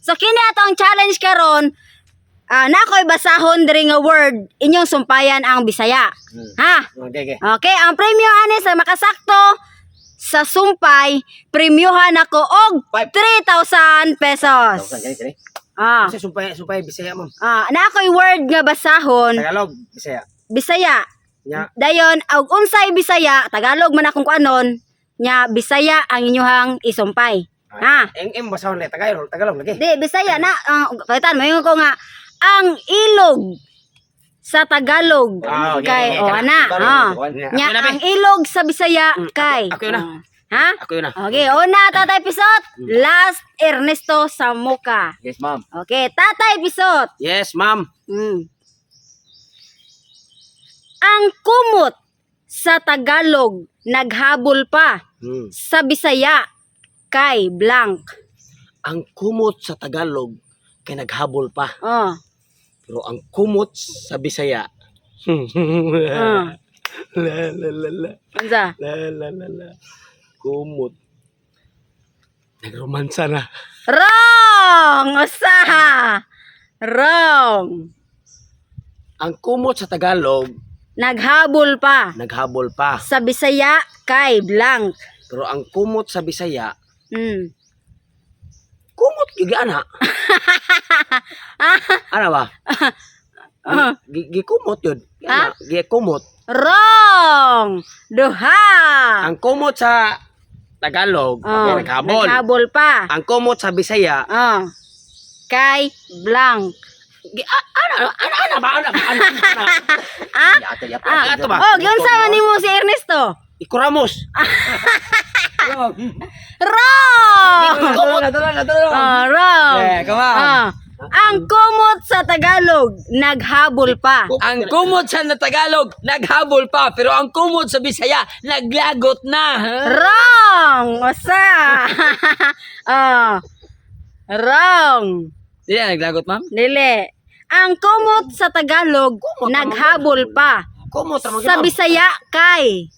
So kini ato ang challenge karon. Ah, na ako'y basahon diri nga word, inyong sumpayan ang Bisaya. Ha? Okay, okay. Okay, ang premyo ani sa makasakto sa sumpay, premyohan ako og Five. 3,000 pesos. Gani, gani. Ah, Kasi sumpay, sumpay, Bisaya, ma'am. ah, na ako'y word nga basahon, Tagalog, Bisaya. Bisaya. Nya. Dayon, og unsay Bisaya, Tagalog man akong kuanon, nya Bisaya ang inyuhang isumpay. Ha? Eng em basahon le Tagalog, Tagalog lagi. Di, Bisaya na. Ang palitan, moingon ko nga, ang ilog sa Tagalog Ah, okay, kay, okay, oh, kana. ana, oh. Nya, Nya, ako na, be. ang ilog sa Bisaya kay. Ako yun na. Oh. Ha? Ako yun na. Okay, una, Tatay Pisot. Last, Ernesto Samuka. Yes, ma'am. Okay, Tatay Pisot. Yes, ma'am. Ang kumot sa Tagalog naghabol pa, sa Bisaya kay blank. Ang kumot sa Tagalog kay naghabol pa. Oh. Pero ang kumot sa Bisaya. Oh. La la la la. Unsa? La la la la. Kumot. Nagromansa na. Wrong! Usa! Wrong! Ang kumot sa Tagalog Naghabol pa. Naghabol pa. Sa Bisaya kay blank. Pero ang kumot sa Bisaya, kumot gyud ana. Ana ba? Gikumot yun. Ha? Gikumot. Wrong! Duha! Ang kumot sa Tagalog, Oh, naghabol. naghabol pa. Ang kumot sa Bisaya, Oh. Kay blank. Ana, ana, ana ba? Ana ba? Ana, ana. Ah? Ah, ato ba? Oh, giunsa man nimo si Ernesto? Ikuramos. Wrong! Kumot. Oh, wrong. Yeah, come on. Ah. Ang kumot sa Tagalog, naghabol pa. Ang kumot sa Tagalog, naghabol pa. Pero ang kumot sa Bisaya, naglagot na. Huh? Wrong! Usa! Oh. Wrong. Di na naglagot, ma'am? Dili. Ang kumot sa Tagalog, naghabol pa. Kumot ra Sa Bisaya, kay.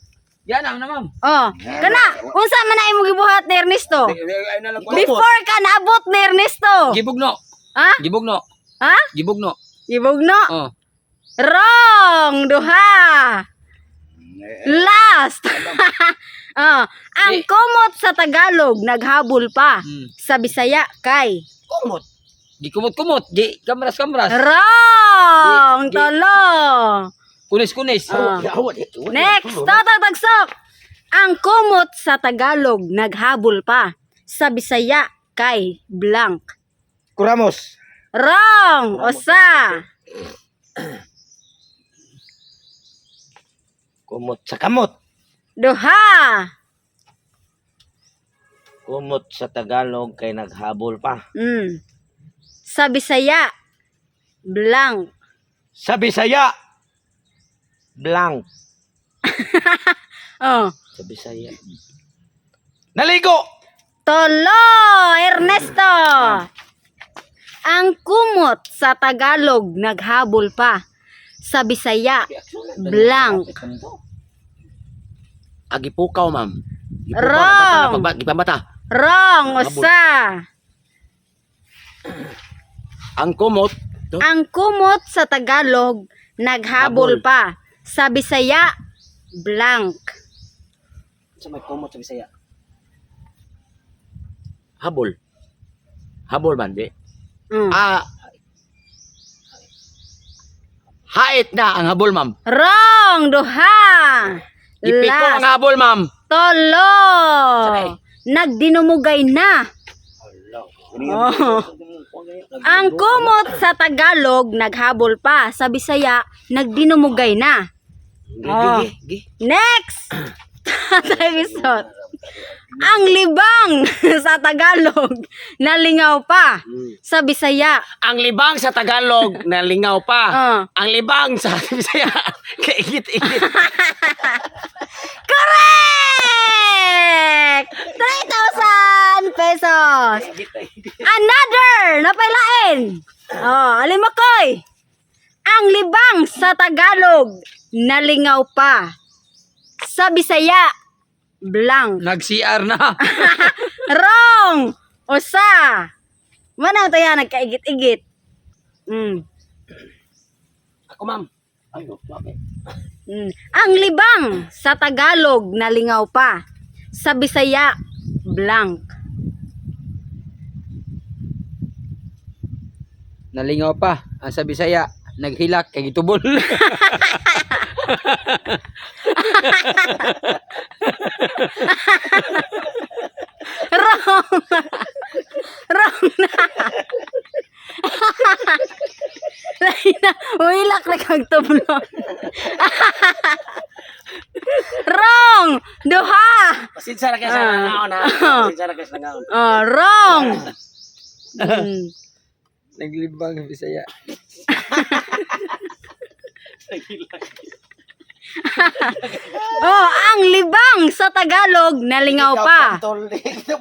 Yan ang na, ma'am. Oh, kana, unsa man na imong gibuhat ni Ernesto? Before ka naabot ni Ernesto. Gibugno. Ha? Gibugno. Ha? Gibugno. Gibugno? Oh. Wrong! Duha! Last! Oh, ang Di. kumot sa Tagalog, naghabol pa. Sa Bisaya, kay. Kumot. Gikumot-kumot. Gi kamras-kamras. Wrong! Di- di- Tolo! Kunis-kunis. Ah. Next, Toto Tagsok! Ang kumot sa Tagalog, naghabol pa. Sa Bisaya, kay blank. Kuramos. Wrong! Usa! Kumot sa kamot. Duha! Kumot sa Tagalog kay naghabol pa. Sa Bisaya, blank. Sa Bisaya, blank. Oh. Sa Bisaya. Naligo! Tolo, Ernesto! Ang kumot sa Tagalog naghabol pa. Sa Bisaya, blank. Agipukaw, ma'am. Wrong. Gipamata. Wrong, usa. Ang kumot. Ang kumot sa Tagalog naghabol Habol. pa. Sa Bisaya, blank. Sa may kumot sa Bisaya. Habol. Habol man, di? Ah. Hait na ang habol, ma'am. Wrong, duha. Ipiko ang Last, habol, ma'am. tolo. Nagdinumugay na. Oh. Ang kumot sa Tagalog naghabol pa. Sa Bisaya, nagdinumugay na. Oh. Next! Tatay Bisot. Ang libang sa Tagalog nalingaw pa. Sa Bisaya. Ang libang sa Tagalog, nalingaw pa. Oh. Ang libang sa Bisaya, kaigit-igit. Correct! 3,000 pesos! Another! Napailain! Oh, alimakoy! Ang libang sa Tagalog, nalingaw pa. Sa Bisaya, blank. Nag-CR na. Wrong! Usa! Mana to yan nagkaigit-igit. Ako, ma'am. Ay, okay. Ang libang sa Tagalog nalingaw pa. Sa Bisaya, blank. Nalingaw pa. Ang sa Bisaya, naghilak kay gitubol. Wrong. Wrong na. Lain na. Uhilak na kang tublon. Wrong. Duha. Pasensya na kayo sa nangaon, ha? Pasensya na kayo sa nangaon. Oh, wrong. Naglibang sa Bisaya. Oh, ang libang sa Tagalog nalingaw pa.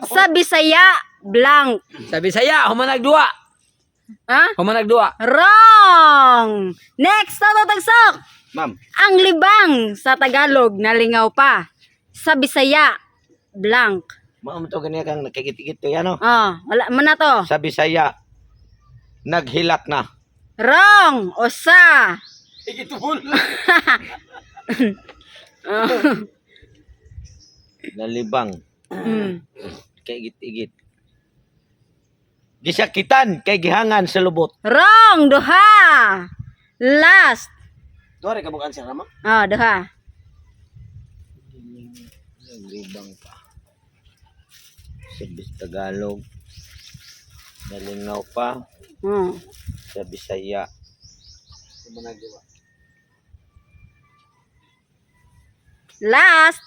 Sa Bisaya, blank. Sa Bisaya, humanagduwa. Ha? Humanagduwa. Wrong. Next, tatagsok. Ma'am. Ang libang sa Tagalog nalingaw pa. Sa Bisaya, blank. Ma'am, to ganyan kang nakigit-igit to yan, no? Oh, wala man na to. Sa Bisaya, naghilak na. Wrong. Usa. Igitubol. Nalibang. Kay igit-igit. Gisakitan kay gihangan sa lubot. Wrong. Duha. Last. Duha ka bukan sir, ma'am? Oh, duha. Nalibang pa. Sa Tagalog, nalingaw pa. Sa Bisaya, Last.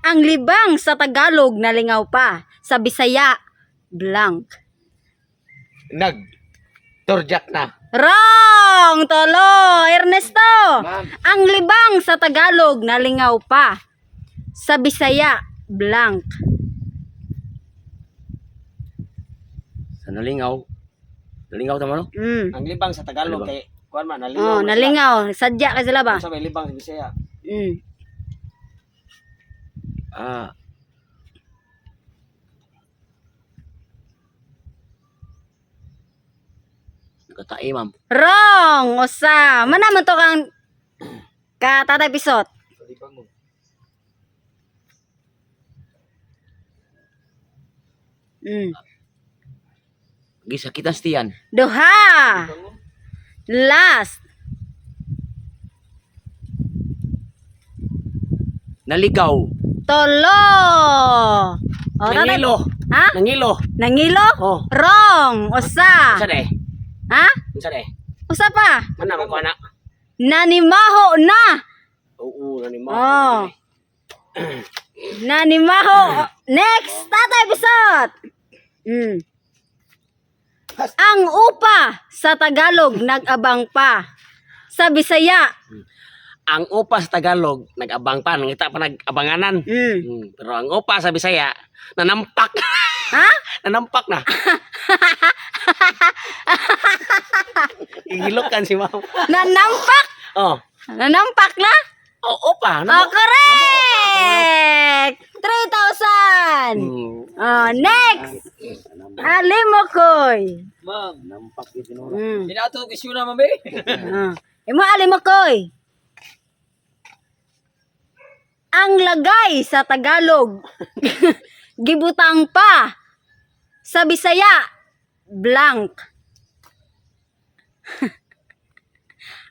Ang libang sa Tagalog nalingaw pa. Sa Bisaya, blank. nag turjak na. Wrong! Tolo! Ernesto! Ma'am. Ang libang sa Tagalog nalingaw pa. Sa Bisaya, blank. Sa nalingaw. Nalingaw tama, no? Ang libang sa Tagalog kay kuan man, nalingaw. Oh, man sila. nalingaw. Sadya ka sila ba? Sa may libang sa Bisaya. Ah. Nagatae, ma'am. Wrong! Usa. Mana man to kang ka Tatay Pisot. Gisakitan sa tiyan. Duha. Last. Naligaw. Tolo. Oh, tatay. Nangilo. Ha? Nangilo. Nangilo? Oh. Wrong. Usa. Unsa de? Ha? Unsa de? Usa pa. Man na man ko ana. Nanimaho na. Oo, nanimaho. Oh. Nanimaho. Next, Tatay Bisot. Ang upa sa Tagalog nag-abang pa. Sa Bisaya. Ang upa sa Tagalog, nag-abang pa, nangita pa nag-abanganan. Pero ang upa sa Bisaya, nanampak. Ha? Nanampak na. Igilokan si ma'am. Nanampak. Oh. Nanampak na? Oh, upa. Oh, correct! 3,000! Oh, next! Alimokoy. Ma'am, Nampak yun sinura. Inato isyu na ma'am eh. Ah. Imo alimokoy. Ang lagay sa Tagalog, gibutang pa. Sa Bisaya, blank.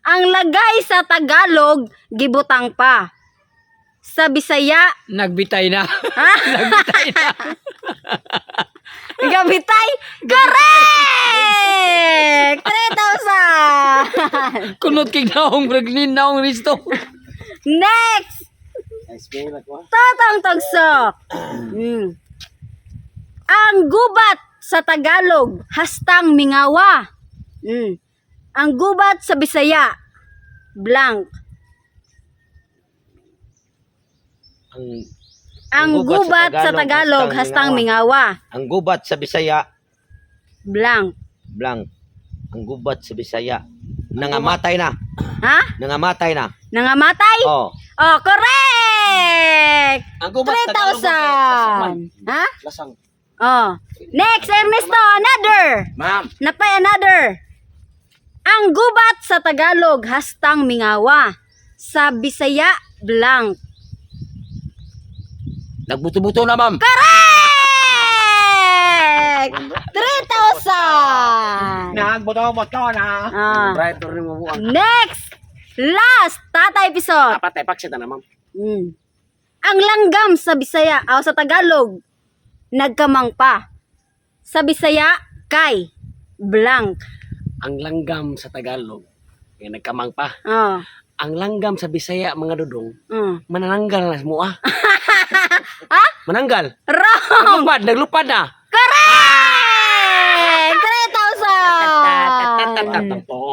Ang lagay sa Tagalog, gibutang pa. Sa Bisaya, Nagbitay na. Nagbitay na. gabitay, correct! 3,000! Kunot kay naong ragnin naong risto. Next! Nice game ako. Totong tagsok. Ang gubat sa Tagalog, hastang mingawa. Ang gubat sa Bisaya, blank. Ang Ang gubat sa Tagalog, hastang mingawa. Ang gubat sa Bisaya, Blank. blank. Ang gubat sa Bisaya, nangamatay na. Ha? Nangamatay na. Nangamatay? Oh. Oh, correct! Ang gubat sa Tagalog. 3,000! Ha? Lasang. Oh. Next, Ernesto, another. Ma'am. Napay another. Ang gubat sa Tagalog, hastang mingawa. Sa Bisaya, blank. Nagbuto-buto na, ma'am. Correct! 3,000! Nagbuto-buto na. Ah. Bright or mo buang. Next! Last! Tatay Pisot. Apat ay paksita na, ma'am. Ang langgam sa Bisaya, o sa Tagalog, nagkamang pa. Sa Bisaya, kay blank. Ang langgam sa Tagalog, kaya nagkamang pa. Oh. Ang langgam sa Bisaya, mga dudong, manananggal na mo ah. Ha? Mananggal. Wrong! Naglupad, naglupad na. Correct! 3,000! Tampo.